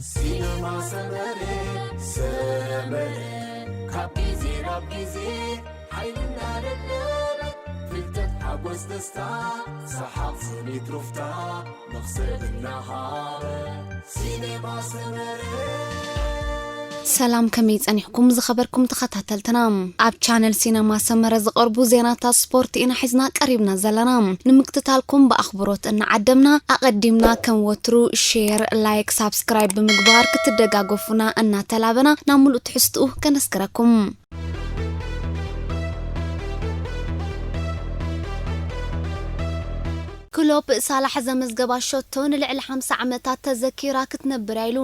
ሲነማ ሰመረ፣ ሰመረ፣ ካብ ግዜ ናብ ግዜ ሓይልና ደደበ፣ ፍልጠት፣ ሓጎስ፣ ደስታ፣ ሰሓቕ፣ ስኒት፣ ሩፍታ፣ መኽሰብ እናሃበ፣ ሲነማ ሰመረ። ሰላም፣ ከመይ ጸኒሕኩም ዝኸበርኩም ተኸታተልትና? ኣብ ቻነል ሲነማ ሰመረ ዝቐርቡ ዜናታት ስፖርት ኢና ሒዝና ቀሪብና ዘለና። ንምክትታልኩም ብኣኽብሮት እናዓደምና፣ ኣቐዲምና ከም ወትሩ ሼር፣ ላይክ፣ ሳብስክራይብ ብምግባር ክትደጋገፉና እናተላበና ናብ ሙሉእ ትሕዝትኡ ከነስክረኩም። ክሎፕ ሳላሕ ዘመዝገባ ሸቶ ንልዕሊ ሓምሳ ዓመታት ተዘኪራ ክትነብር እያ ኢሉ።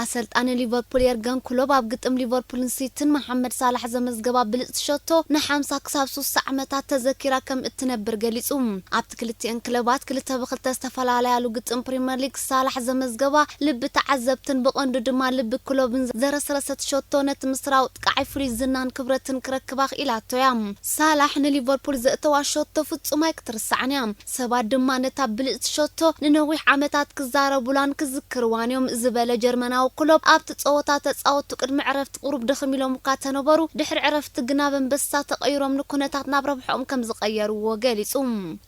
ኣሰልጣኒ ሊቨርፑል የርገን ክሎፕ ኣብ ግጥም ሊቨርፑልን ሲቲን መሓመድ ሳላሕ ዘመዝገባ ብልጽቲ ሸቶ ንሓምሳ ክሳብ ስሳ ዓመታት ተዘኪራ ከም እትነብር ገሊጹ። ኣብቲ ክልቲአን ክለባት ክልተ ብክልተ ዝተፈላለያሉ ግጥም ፕሪምየር ሊግ ሳላሕ ዘመዝገባ ልቢ ተዓዘብትን ብቐንዱ ድማ ልቢ ክሎፕን ዘረስረሰት ሸቶ ነቲ ምስራዊ ጥቃዓይ ፍሉይ ዝናን ክብረትን ክረክባ ክኢላቶ እያ። ሳላሕ ንሊቨርፑል ዘእተዋ ሸቶ ፍጹም ኣይክትርሳዕን እያ። ሰባት ድማ ነታ ብልጽቲ ሸቶ ንነዊሕ ዓመታት ክዛረቡላን ክዝክርዋን እዮም ዝበለ ጀርመናዊ ክሎፕ፣ ኣብቲ ጸወታ ተጻወቱ ቅድሚ ዕረፍቲ ቁሩብ ድኽም ኢሎም እኳ ተነበሩ፣ ድሕሪ ዕረፍቲ ግና በንበሳ ተቐይሮም ንኩነታት ናብ ረብሕኦም ከም ዝቐየርዎ ገሊጹ።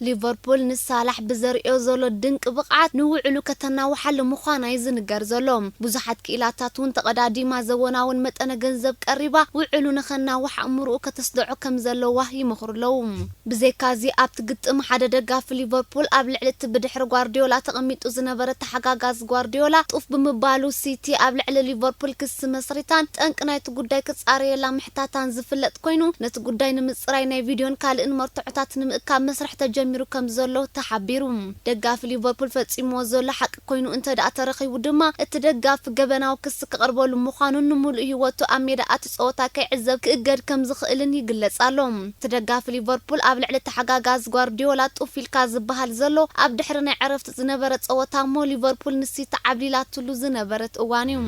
ሊቨርፑል ንሳላሕ ብዘርእዮ ዘሎ ድንቂ ብቕዓት ንውዕሉ ከተናውሓሉ ምዃና እዩ ዝንገር ዘሎ። ብዙሓት ክኢላታት እውን ተቐዳዲማ ዘወናውን መጠነ ገንዘብ ቀሪባ ውዕሉ ንኸናውሕ ኣእምሮኡ ከተስድዖ ከም ዘለዋ ይመኽሩ ኣለዉ። ብዘይካዚ ኣብቲ ግጥም ሓደ ደጋፊ ሊቨርፑል ኣብ ልዕሊ እቲ ብድሕሪ ጓርዲዮላ ተቐሚጡ ዝነበረ ተሓጋጋዚ ጓርዲዮላ ጡፍ ብምባሉ ሲቲ ኣብ ልዕሊ ሊቨርፑል ክሲ መስሪታን ጠንቂ ናይቲ ጉዳይ ክጻረየላ ምሕታታን ዝፍለጥ ኮይኑ፣ ነቲ ጉዳይ ንምጽራይ ናይ ቪድዮን ካልእን መርትዖታት ንምእካብ መስርሕ ተጀሚሩ ከም ዘሎ ተሓቢሩ። ደጋፊ ሊቨርፑል ፈጺምዎ ዘሎ ሓቂ ኮይኑ እንተ ደኣ ተረኺቡ ድማ፣ እቲ ደጋፊ ገበናዊ ክሲ ክቐርበሉ ምዃኑን ንምሉእ ህይወቱ ኣብ ሜዳ እቲ ጸወታ ከይዕዘብ ክእገድ ከም ዝኽእልን ይግለጽ ኣሎ። እቲ ደጋፊ ሊቨርፑል ኣብ ልዕሊ ተሓጋጋዚ ጓርዲዮላ ጡፍ ኢልካ ዝበሃል ዘሎ ኣብ ድሕሪ ናይ ዕረፍቲ ዝነበረ ጸወታ እሞ ሊቨርፑል ንሲቲ ዓብሊላትሉ ዝነበረት እዋን እዩ።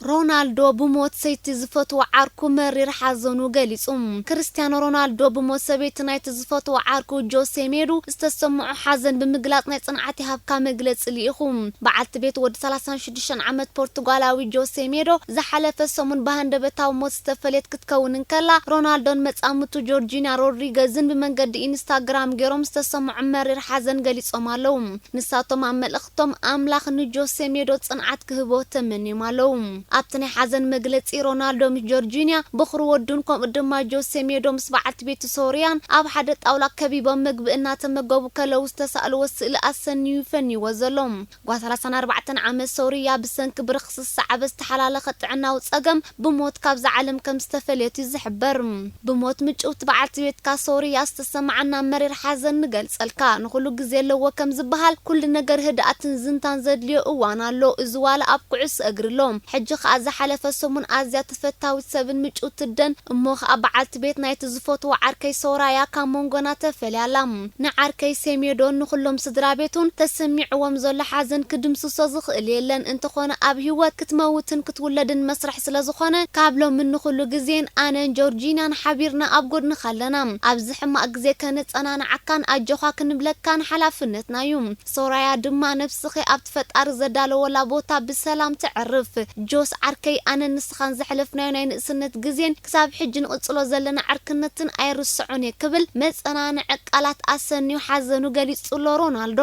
ሮናልዶ ብሞት ሰይቲ ዝፈትዎ ዓርኩ መሪር ሓዘኑ ገሊጹ። ክርስቲያኖ ሮናልዶ ብሞት ሰበይቲ ናይቲ ዝፈትዎ ዓርኩ ጆሴ ሜዶ ዝተሰምዖ ሓዘን ብምግላጽ ናይ ጽንዓት ይሃብካ መግለጺ ልኢኹ። በዓልቲ ቤት ወዲ ሰላሳን ሽዱሽተን ዓመት ፖርቱጋላዊ ጆሴ ሜዶ ዝሓለፈ ሰሙን ብሃንደበታዊ ሞት ዝተፈለየት ክትከውን እንከላ፣ ሮናልዶን መጻምቱ ጆርጂና ሮድሪገዝን ብመንገዲ ኢንስታግራም ገይሮም ዝተሰምዖ መሪር ሓዘን ገሊጾም ኣለዉ። ንሳቶም ኣብ መልእኽቶም ኣምላኽ ንጆሴ ሜዶ ጽንዓት ክህቦ ተመንዮም ኣለዉ። ኣብቲ ናይ ሓዘን መግለጺ ሮናልዶ ምስ ጆርጂንያ በኹሪ ወዱን ከምኡ ድማ ጆሴ ሜዶ ምስ በዓልቲ ቤቱ ሶርያን ኣብ ሓደ ጣውላ ከቢቦም ምግቢ እናተመገቡ ከለዉ ዝተሳእልዎ ስእሊ ኣሰንዩ ፈንይዎ ዘሎ። ጓል ሰላሳን ኣርባዕተን ዓመት ሶርያ ብሰንኪ ብርኽሲ ዝሰዓበ ዝተሓላለኸ ጥዕናዊ ጸገም ብሞት ካብዛ ዓለም ከም ዝተፈለየት እዩ ዝሕበር። ብሞት ምጭውቲ በዓልቲ ቤትካ ሶርያ ዝተሰማዓና መሪር ሓዘን ንገልጸልካ። ንኹሉ ግዜ ኣለዎ ከም ዝበሃል ኩሉ ነገር ህድኣትን ዝንታን ዘድልዮ እዋን ኣሎ። እዚ ዋላ ኣብ ኩዕሶ እግሪ ኣሎ። ሕጂ ከኣ ዝሓለፈ ሰሙን ኣዝያ ተፈታዊት ሰብን ምጭውቲ ደን እሞ ከኣ በዓልቲ ቤት ናይቲ ዝፈትዎ ዓርከይ ሶራያ ካብ መንጎና ተፈልያ ኣላ። ንዓርከይ ሴሜዶን ንኹሎም ስድራ ቤቱን ተሰሚዕዎም ዘሎ ሓዘን ክድምስሶ ዝኽእል የለን። እንተኾነ ኣብ ህይወት ክትመውትን ክትውለድን መስርሕ ስለ ዝኾነ ካብ ሎምን ንኹሉ ግዜን ኣነን ጆርጂናን ሓቢርና ኣብ ጎድንኻ ኣለና። ኣብዚ ሕማቕ ግዜ ከነጸናንዓካን ኣጆኻ ክንብለካን ሓላፍነትና እዩ። ሶራያ ድማ ነብስኺ ኣብቲ ፈጣሪ ዘዳለወላ ቦታ ብሰላም ትዕርፍ። ጆስ ዓርከይ፣ ኣነን ንስኻን ዘሕለፍናዮ ናይ ንእስነት ግዜን ክሳብ ሕጂ ንቕጽሎ ዘለና ዕርክነትን ኣይርስዖን እየ ክብል መጸናንዒ ቃላት ኣሰንዩ ሓዘኑ ገሊጹ ኣሎ ሮናልዶ።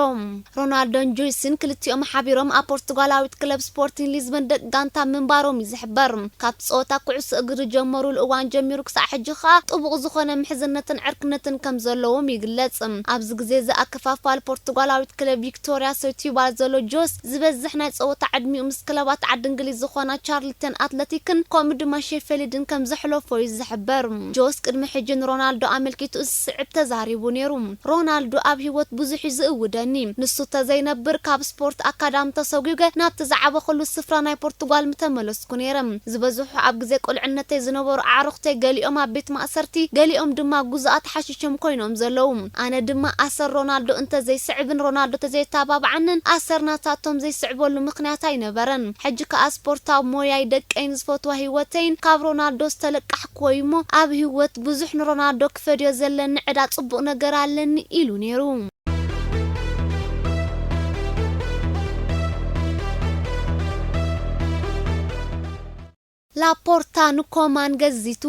ሮናልዶን ጆይስን ክልቲኦም ሓቢሮም ኣብ ፖርቱጋላዊት ክለብ ስፖርቲንግ ሊዝበን ደቂ ጋንታ ምንባሮም እዩ ዝሕበር። ካብቲ ጸወታ ኩዕሶ እግሪ ጀመሩሉ እዋን ጀሚሩ ክሳዕ ሕጂ ከኣ ጥቡቕ ዝኾነ ምሕዝነትን ዕርክነትን ከም ዘለዎም ይግለጽ። ኣብዚ ግዜ እዚ ኣከፋፋሊ ፖርቱጋላዊት ክለብ ቪክቶርያ ሰቲባል ዘሎ ጆስ ዝበዝሕ ናይ ጸወታ ዕድሚኡ ምስ ክለባት ዓዲ እንግሊዝ ዝኾና ቻርልተን ኣትለቲክን ከምኡ ድማ ሼፊልድን ከም ዘሕለፎ እዩ ዝሕበር። ጆስ ቅድሚ ሕጂ ንሮናልዶ ኣመልኪቱ እዚ ስዕብ ተዛሪቡ ነይሩ። ሮናልዶ ኣብ ህይወት ብዙሕ እዩ ዝእውደኒ። ንሱ ተዘይነብር ካብ ስፖርት ኣካዳሚ ተሰጒገ ናብቲ ዝዓበኹሉ ስፍራ ናይ ፖርቱጋል ምተመለስኩ ነይረ። ዝበዝሑ ኣብ ግዜ ቁልዕነተይ ዝነበሩ ኣዕሩኽተይ ገሊኦም ኣብ ቤት ማእሰርቲ፣ ገሊኦም ድማ ጉዙኣት ሓሺሾም ኮይኖም ዘለዉ። ኣነ ድማ ኣሰር ሮናልዶ እንተዘይስዕብን ሮናልዶ ተዘይተባብዓንን ኣሰር ናታቶም ዘይስዕበሉ ምኽንያት ኣይነበረን። ሕጂ ከኣ ስፖርታዊ ሞያይ ደቀይን ዝፈትዋ ህይወተይን ካብ ሮናልዶ ዝተለቃሕኩዎ እዩ እሞ ኣብ ህይወት ብዙሕ ንሮናልዶ ክፈድዮ ዘለኒ ዕዳ ጽቡቕ ነገር ኣለኒ ኢሉ ነይሩ። ላፖርታ ንኮማን ገዚቱ።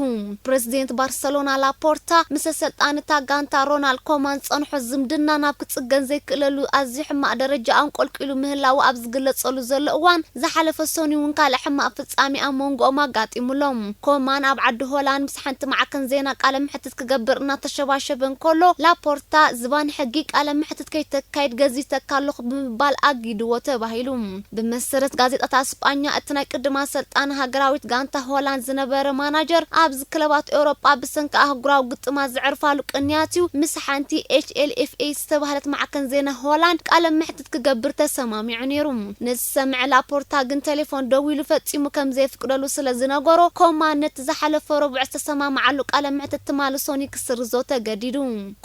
ፕረዚደንት ባርሰሎና ላፖርታ፣ ምስ ኣሰልጣኒ እታ ጋንታ ሮናልድ ኮማን ዝጸንሖ ዝምድና ናብ ክጽገን ዘይክእለሉ ኣዝዩ ሕማቕ ደረጃ ኣንቆልቂሉ ምህላዉ ኣብ ዝግለጸሉ ዘሎ እዋን፣ ዝሓለፈ ሰኑይ እውን ካልእ ሕማቕ ፍጻሜ ኣብ መንጎኦም ኣጋጢሙሎም። ኮማን ኣብ ዓዲ ሆላንድ ምስ ሓንቲ ማዕከን ዜና ቃለ መሕትት ክገብር እናተሸባሸበ እንከሎ፣ ላፖርታ ዝባን ሕጊ ቃለ መሕትት ከይተካይድ ገዚተካ ኣለኹ ብምባል ኣጊድዎ ተባሂሉ። ብመሰረት ጋዜጣታት ስጳኛ፣ እቲ ናይ ቅድማ ኣሰልጣኒ ሃገራዊት ጋንታ ሆላንድ ዝነበረ ማናጀር፣ ኣብዚ ክለባት ኤውሮጳ ብሰንኪ ኣህጉራዊ ግጥማት ዘዕርፋሉ ቅንያት እዩ ምስ ሓንቲ ኤች ኤል ኤፍ ኤ ዝተባህለት ማዕከን ዜና ሆላንድ ቃለ መሕትት ክገብር ተሰማሚዑ ነይሩ። ነዚ ዝሰምዐ ላፖርታ ግን ቴሌፎን ደዊሉ ፈጺሙ ከም ዘየፍቅደሉ ስለ ዝነገሮ፣ ኮማን ነቲ ዝሓለፈ ረቡዕ ዝተሰማምዓሉ ቃለ መሕትት ትማሊ ሰኑይ ክስርዞ ተገዲዱ።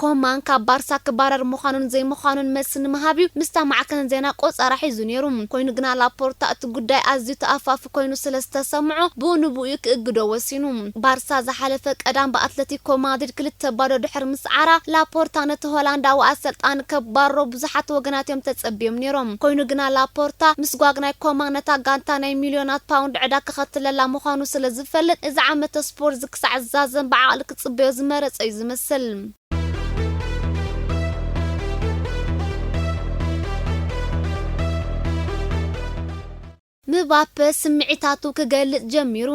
ኮማን ካብ ባርሳ ክባረር ምዃኑን ዘይምዃኑን መልሲ ንምሃብ እዩ ምስታ ማዕከን ዜና ቆጸራ ሒዙ ነይሩ። ኮይኑ ግና ላፖርታ እቲ ጉዳይ ኣዝዩ ተኣፋፊ ኮይኑ ስለ ዝተሰምዖ ብኡ ንብኡ እዩ ክእግዶ ወሲኑ። ባርሳ ዝሓለፈ ቀዳም ብኣትለቲኮ ማድሪድ ክልተ ባዶ ድሕሪ ምስዓራ ላፖርታ ነቲ ሆላንዳዊ ኣሰልጣኒ ከባርሮ ብዙሓት ወገናት እዮም ተጸብዮም ነይሮም። ኮይኑ ግና ላፖርታ ምስጓግ ናይ ኮማን ነታ ጋንታ ናይ ሚልዮናት ፓውንድ ዕዳ ከኸትለላ ምዃኑ ስለ ዝፈልጥ እዚ ዓመተ ስፖርት ክሳዕ ዝዛዘም ብዓቕሊ ክጽበዮ ዝመረጸ እዩ ዝመስል። ምባፔ ስምዒታቱ ክገልጽ ጀሚሩ።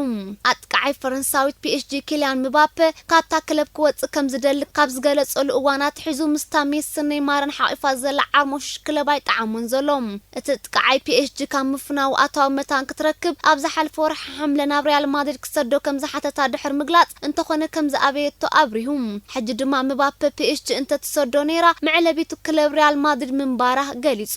ኣጥቃዓይ ፈረንሳዊት ፒ ኤስ ጂ ኪልያን ምባፔ ካብታ ክለብ ክወጽእ ከም ዝደሊ ካብ ዝገለጸሉ እዋን ኣትሒዙ ምስታ ሜስን ኔይማርን ሓቒፋ ዘላ ዓርሞሽሽ ክለብ ኣይጠዓሞን ዘሎ። እቲ ኣጥቃዓይ ፒ ኤስ ጂ ካብ ምፍናው ኣታዊ መታን ክትረክብ ኣብ ዝሓለፈ ወርሒ ሓምለ ናብ ሪያል ማድሪድ ክሰዶ ከም ዝሓተታ ድሕሪ ምግላጽ እንተኾነ ከም ዝኣበየቶ ኣብሪሁ። ሕጂ ድማ ምባፔ ፒ ኤስ ጂ እንተትሰዶ ነይራ መዕለቢቱ ክለብ ሪያል ማድሪድ ምንባራ ገሊጹ።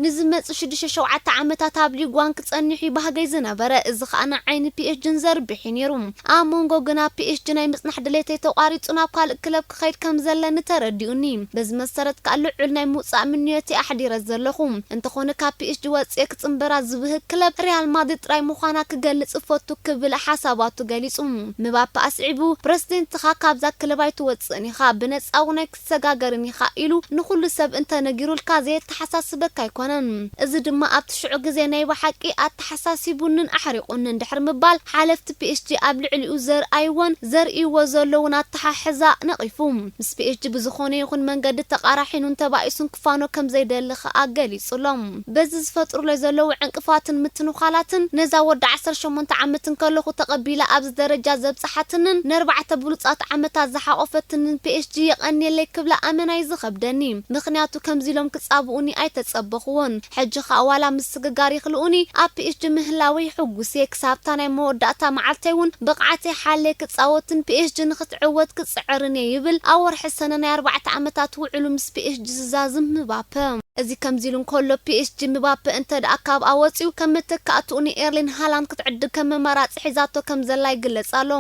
ንዝመጽእ ሽዱሽተ ሸውዓተ ዓመታት ኣብ ሊግ ዋን ክጸንሕ እዩ ባህገይ ዝነበረ፣ እዚ ኸኣ ንዓይ ን ፒ ኤስ ጂን ዘርብሕ እዩ ነይሩ። ኣብ መንጎ ግና ፒ ኤስ ጂ ናይ ምጽናሕ ድሌተይ ተቋሪጹ ናብ ካልእ ክለብ ክኸይድ ከም ዘለኒ ተረዲኡኒ። በዚ መሰረት ከኣ ልዑል ናይ ምውጻእ ምንዮት ኣሕዲረ ዘለኹ። እንተኾነ ካብ ፒ ኤስ ጂ ወጽኤ ክጽንበራ ዝብህግ ክለብ ሪያል ማድሪድ ጥራይ ምዃና ክገልጽ እፈቱ ክብል ሓሳባቱ ገሊጹ። ምባፔ ኣስዒቡ፣ ፕረዚደንትኻ ካብዛ ክለብ ኣይትወጽእን ኢኻ፣ ብነጻ እውን ኣይክትሰጋገርን ኢኻ ኢሉ ንኹሉ ሰብ እንተነጊሩልካ ዘየተሓሳስበካ ኣይኮነን። እዚ ድማ ኣብቲ ሽዑ ግዜ ናይ ብሓቂ ኣተሓሳሲቡንን ኣሕሪቑንን ድሕሪ ምባል፣ ሓለፍቲ ፒ ኤስ ጂ ኣብ ልዕሊኡ ዘርኣይዎን ዘርእይዎ ዘለውን ኣተሓሕዛ ነቒፉ። ምስ ፒ ኤስ ጂ ብዝኾነ ይኹን መንገዲ ተቓራሒኑን ተባኢሱን ክፋኖ ከም ዘይደሊ ኸኣ ገሊጹሎም። በዚ ዝፈጥሩለይ ዘለዉ ዕንቅፋትን ምትንዃላትን ነዛ ወዲ ዓሰርተ ሸሞንተ ዓመት እንከለኹ ተቐቢላ ኣብዚ ደረጃ ዘብጽሓትንን ንኣርባዕተ ብሉጻት ዓመታት ዝሓቖፈትንን ፒ ኤስ ጂ የቐንየለይ ክብላ ኣመና እዩ ዝኸብደኒ። ምኽንያቱ ከምዚ ኢሎም ክጻብኡኒ ኣይተጸበኹዎን። ሕጂ ኸኣ ዋላ ምስግጋር ይኽልኡኒ ኣብ ፒ ኤስ ጂ ምህላወይ ሕጉስ እየ። ክሳብታ ናይ መወዳእታ መዓልተይ እውን ብቕዓተይ ሓልየ ክጻወትን ፒ ኤስ ጂ ንኽትዕወት ክጽዕርን እየ ይብል ኣብ ወርሒ ሰነ ናይ ኣርባዕተ ዓመታት ውዕሉ ምስ ፒ ኤስ ጂ ዝዛዝም ምባፐ። እዚ ከምዚ ኢሉ እንከሎ፣ ፒ ኤስ ጂ ምባፐ እንተ ደኣ ካብኣ ወጺኡ፣ ከም መተካእትኡ ንኤርሊን ሃላንድ ክትዕድግ ከም መመራጺ ሒዛቶ ከም ዘላ ይግለጽ ኣሎ።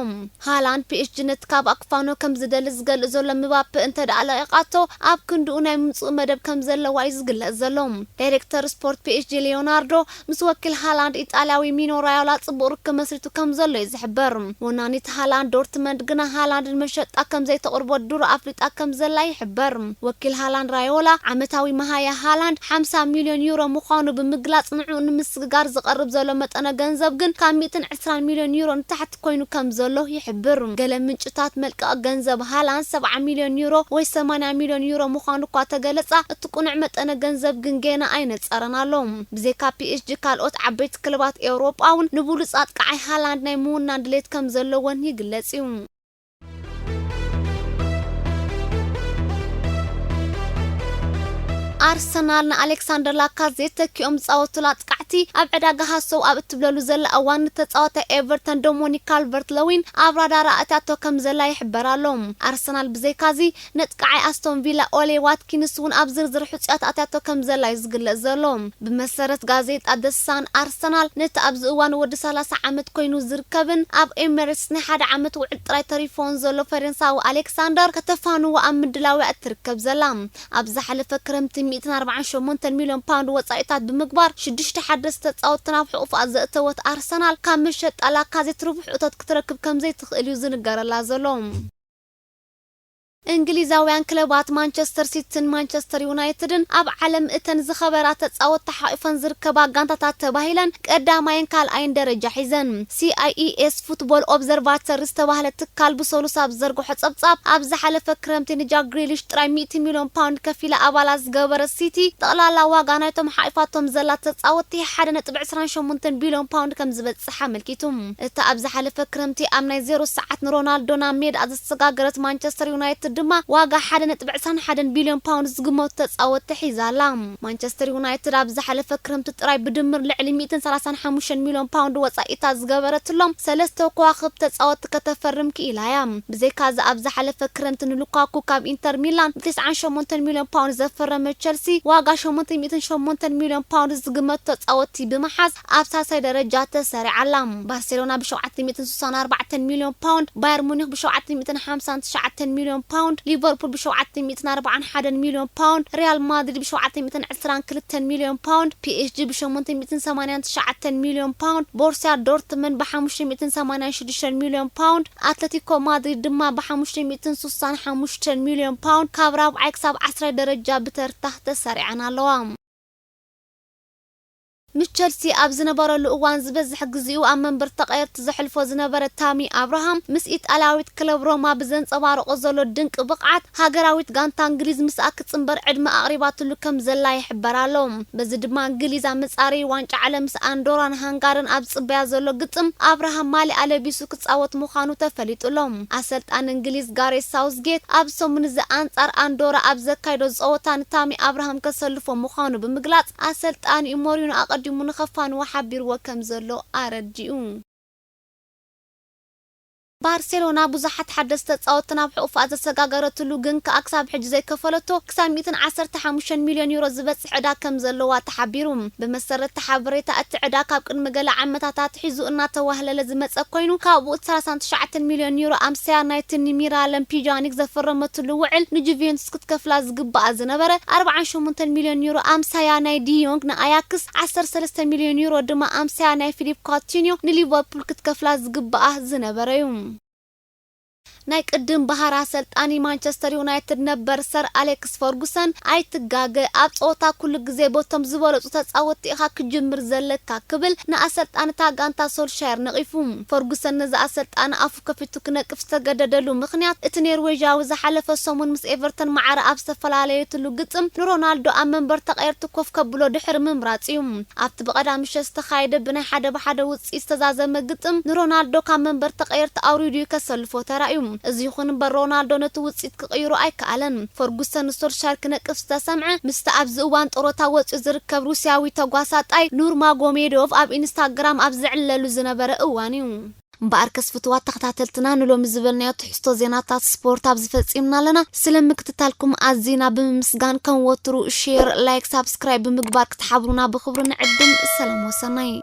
ሃላንድ ፒ ኤስ ጂ ነቲ ካብኣ ክፋኖ ከም ዝደሊ ዝገልጽ ዘሎ ምባፐ እንተ ደኣ ለቒቓቶ፣ ኣብ ክንድኡ ናይ ምምጽኡ መደብ ከም ዘለዋ እዩ ዝግለጽ ዘሎ። ዳይሬክተር ስፖርት ፒ ኤስ ጂ ሊዮናርዶ ምስ ወኪል ሃላንድ ኢጣልያዊ ሚኖ ራዮላ ጽቡቕ ርክብ መስሪቱ ከም ዘሎ እዩ ዝሕበር። ወናኒት ሃላንድ ዶርትመንድ ግና ሃላንድ ንመሸጣ ከም ዘይተቕርቦ ድሮ ኣፍሊጣ ከም ዘላ ይሕበር። ወኪል ሃላንድ ራዮላ ዓመታዊ መሃያ ሃላንድ ሓምሳ ሚልዮን ዩሮ ምዃኑ ብምግላጽ፣ ንዕኡ ንምስግጋር ዝቐርብ ዘሎ መጠነ ገንዘብ ግን ካብ ሚእትን ዕስራን ሚልዮን ዩሮ ንታሕቲ ኮይኑ ከም ዘሎ ይሕብር። ገለ ምንጭታት፣ መልቀቕ ገንዘብ ሃላንድ ሰብዓ ሚልዮን ዩሮ ወይ ሰማንያ ሚልዮን ዩሮ ምዃኑ እኳ ተገለጻ፣ እቲ ቅኑዕ መጠነ ገንዘብ ግን ጌና ኣይነጸረን ኣሎ። ብዘይካ ፒ ኤስ ጂ፣ ካልኦት ዓበይቲ ክለባት ኤውሮጳ እውን ንብሉጽ ኣጥቃዓይ ሃላንድ ናይ ምውናን ድሌት ከም ዘለወን ይግለጽ እዩ። ኣርሰናል ንኣሌክሳንደር ላካዜት ተኪኦም ዝጻወቱላ ኣጥቃዕቲ ኣብ ዕዳጋ ሃሰው ኣብ እትብለሉ ዘላ እዋን፣ ንተጻዋታይ ኤቨርተን ዶሞኒክ ካልቨርት ለዊን ኣብ ራዳር ኣእትያቶ ከም ዘላ ይሕበር ኣሎ። ኣርሰናል ብዘይካዚ ነጥቃዓይ ኣስቶን ቪላ ኦሌ ዋትኪንስ እውን ኣብ ዝርዝር ሕጹያት ኣእትያቶ ከም ዘላ እዩ ዝግለጽ ዘሎ። ብመሰረት ጋዜጣ ደ ሳን፣ ኣርሰናል ነቲ ኣብዚ እዋን ወዲ ሰላሳ ዓመት ኮይኑ ዝርከብን ኣብ ኤሚሬትስ ናይ ሓደ ዓመት ውዕል ጥራይ ተሪፎን ዘሎ ፈረንሳዊ ኣሌክሳንደር ከተፋንዎ ኣብ ምድላው እያ እትርከብ ዘላ። ኣብ ዝሓለፈ ክረምቲ ሚእትን ኣርባዓን ሸሞንተን ሚልዮን ፓውንድ ወጻኢታት ብምግባር ሽዱሽተ ሓደስቲ ተጻወትቲ ናብ ሕቑፋ ዘእተወት ኣርሰናል ካብ መሸጣ ላካዜት ርቡሕ እቶት ክትረክብ ከም ዘይትኽእል እዩ ዝንገረላ ዘሎ። እንግሊዛውያን ክለባት ማንቸስተር ሲቲን ማንቸስተር ዩናይትድን ኣብ ዓለም እተን ዝኸበራ ተጻወትቲ ሓቒፈን ዝርከባ ጋንታታት ተባሂለን ቀዳማይን ካልኣይን ደረጃ ሒዘን። ሲ ኣይ ኢ ኤስ ፉትቦል ኦብዘርቫተር ዝተባህለ ትካል ብሰሉስ ኣብ ዘርግሖ ጸብጻብ፣ ኣብ ዝሓለፈ ክረምቲ ንጃክ ግሪሊሽ ጥራይ ሚእቲ ሚልዮን ፓውንድ ከፊላ ኣባላት ዝገበረት ሲቲ፣ ጠቕላላ ዋጋ ናይቶም ሓቒፋቶም ዘላ ተጻወትቲ ሓደ ነጥቢ ዕስራን ሸሞንተን ቢልዮን ፓውንድ ከም ዝበጽሕ ኣመልኪቱ። እታ ኣብ ዝሓለፈ ክረምቲ ኣብ ናይ ዜሮ ሰዓት ንሮናልዶ ናብ ሜዳ ዘሰጋገረት ማንቸስተር ዩናይትድ ድማ ዋጋ ሓደ ነጥቢ ዕስራን ሓደን ቢልዮን ፓውንድ ዝግመቱ ተጻወትቲ ሒዛ ኣላ። ማንቸስተር ዩናይትድ ኣብ ዝሓለፈ ክረምቲ ጥራይ ብድምር ልዕሊ ሚእትን ሰላሳን ሓሙሽተን ሚልዮን ፓውንድ ወጻኢታት ዝገበረትሎም ሰለስተ ከዋኽብቲ ተጻወትቲ ከተፈርም ክኢላ እያ። ብዘይካዚ ኣብ ዝሓለፈ ክረምቲ ንሉካኩ ካብ ኢንተር ሚላን ብተስዓን ሸሞንተን ሚልዮን ፓውንድ ዘፈረመ ቸልሲ ዋጋ ሸሞንተ ሚእትን ሸሞንተን ሚልዮን ፓውንድ ዝግመቱ ተጻወትቲ ብምሓዝ ኣብ ሳልሳይ ደረጃ ተሰሪዓ ኣላ። ባርሴሎና ብሸውዓተ ሚእትን ስሳን ኣርባዕተን ሚልዮን ፓውንድ፣ ባየር ሙኒክ ብሸውዓተ ሚእትን ሓምሳን ትሽዓተን ሚልዮን ፓውንድ፣ ሊቨርፑል ብሸውዓተ ሚእትን ኣርባዓን ሓደን ሚልዮን ፓውንድ፣ ሪያል ማድሪድ ብሸውዓተ ሚእትን ዕስራን ክልተን ሚልዮን ፓውንድ፣ ፒ ኤስ ጂ ብሸሞንተ ሚእትን ሰማንያን ትሽዓተን ሚልዮን ፓውንድ፣ ቦርሲያ ዶርትመንድ ብሓሙሽተ ሚእትን ሰማንያን ሽዱሽተን ሚልዮን ፓውንድ፣ ኣትለቲኮ ማድሪድ ድማ ብሓሙሽተ ሚእትን ስሳን ሓሙሽተን ሚልዮን ፓውንድ ካብ ራብዓይ ክሳብ ዓስራይ ደረጃ ብተርታ ተሰሪዐን ኣለዋ። ምስ ቸልሲ ኣብ ዝነበረሉ እዋን ዝበዝሕ ግዜኡ ኣብ መንበር ተቐየርቲ ዘሕልፎ ዝነበረ ታሚ ኣብርሃም፣ ምስ ኢጣልያዊት ክለብ ሮማ ብዘንጸባርቖ ዘሎ ድንቂ ብቕዓት፣ ሃገራዊት ጋንታ እንግሊዝ ምስኣ ክጽንበር ዕድመ ኣቕሪባትሉ ከም ዘላ ይሕበር ኣሎ። በዚ ድማ እንግሊዝ ኣብ መጻረዪ ዋንጫ ዓለም ምስ ኣንዶራን ሃንጋርን ኣብ ዝጽበያ ዘሎ ግጥም ኣብርሃም ማሊኣ ለቢሱ ክጻወት ምዃኑ ተፈሊጡ ኣሎ። ኣሰልጣኒ እንግሊዝ ጋሬት ሳውዝጌት ኣብ ሰሙን እዚ ኣንጻር ኣንዶራ ኣብ ዘካይዶ ጸወታ ንታሚ ኣብርሃም ከሰልፎ ምዃኑ ብምግላጽ፣ ኣሰልጣኒኡ ሞሪኖ ኣቐዲሙ ንኸፋንዎ ሓቢርዎ ከም ዘሎ ኣረዲኡ። ባርሴሎና ብዙሓት ሓደስቲ ተጻወትቲ ናብ ሕቑፋ ዘሰጋገረትሉ፣ ግን ከኣ ክሳብ ሕጂ ዘይከፈለቶ ክሳብ ሚእትን ዓሰርተ ሓሙሽተን ሚልዮን ዩሮ ዝበጽሕ ዕዳ ከም ዘለዋ ተሓቢሩ። ብመሰረት እቲ ሓበሬታ፣ እቲ ዕዳ ካብ ቅድሚ ገለ ዓመታት ኣትሒዙ እናተዋህለለ ዝመጸ ኮይኑ፣ ካብኡ እቲ ሰላሳን ትሽዓተን ሚልዮን ዩሮ ኣምሳያ ናይቲ ንሚራለም ፒጃኒክ ዘፈረመትሉ ውዕል ንጁቬንቱስ ክትከፍላ ዝግባኣ ዝነበረ ኣርባዓን ሸሞንተን ሚልዮን ዩሮ ኣምሳያ ናይ ዲዮንግ ንኣያክስ፣ ዓሰርተ ሰለስተ ሚልዮን ዩሮ ድማ ኣምሳያ ናይ ፊሊፕ ካቲንዮ ንሊቨርፑል ክትከፍላ ዝግባኣ ዝነበረ እዩ። ናይ ቅድም ባህር ኣሰልጣኒ ማንቸስተር ዩናይትድ ነበር ሰር ኣሌክስ ፈርጉሰን፣ "ኣይትጋገ፣ ኣብ ጸወታ ኩሉ ግዜ በቶም ዝበለጹ ተጻወትቲ ኢኻ ክጅምር ዘለካ" ክብል ንኣሰልጣኒ እታ ጋንታ ሶልሻየር ነቒፉ። ፈርጉሰን ነዚ ኣሰልጣኒ ኣፉ ከፊቱ ክነቅፍ ዝተገደደሉ ምኽንያት፣ እቲ ኔርዌዥያዊ ዝሓለፈ ሰሙን ምስ ኤቨርተን ማዕረ ኣብ ዝተፈላለየትሉ ግጥም ንሮናልዶ ኣብ መንበር ተቐየርቲ ኮፍ ከብሎ ድሕሪ ምምራጽ እዩ። ኣብቲ ብቐዳም ምሸት ዝተኻየደ ብናይ ሓደ ብሓደ ውጽኢት ዝተዛዘመ ግጥም፣ ንሮናልዶ ካብ መንበር ተቐየርቲ ኣውሪዱ ከሰልፎ ተራእዩ። እዚ ይኹን እምበር፣ ሮናልዶ ነቲ ውጽኢት ክቕይሮ ኣይከኣለን። ፈርጉሰን ንሶልሻር ክነቅፍ ዝተሰምዐ፣ ምስቲ ኣብዚ እዋን ጡረታ ወጺኡ ዝርከብ ሩስያዊ ተጓሳጣይ ኑርማጎሜዶቭ ኣብ ኢንስታግራም ኣብ ዝዕለሉ ዝነበረ እዋን እዩ። እምበኣርከስ ፍቱዋት ተኸታተልትና፣ ንሎሚ ዝበልናዮ ትሕዝቶ ዜናታት ስፖርት ኣብዚ ፈጺምና ኣለና። ስለ ምክትታልኩም ኣዚና ብምምስጋን፣ ከም ወትሩ ሼር፣ ላይክ፣ ሳብስክራይብ ብምግባር ክትሓብሩና ብኽብሪ ንዕድም። ሰላም ወሰናይ።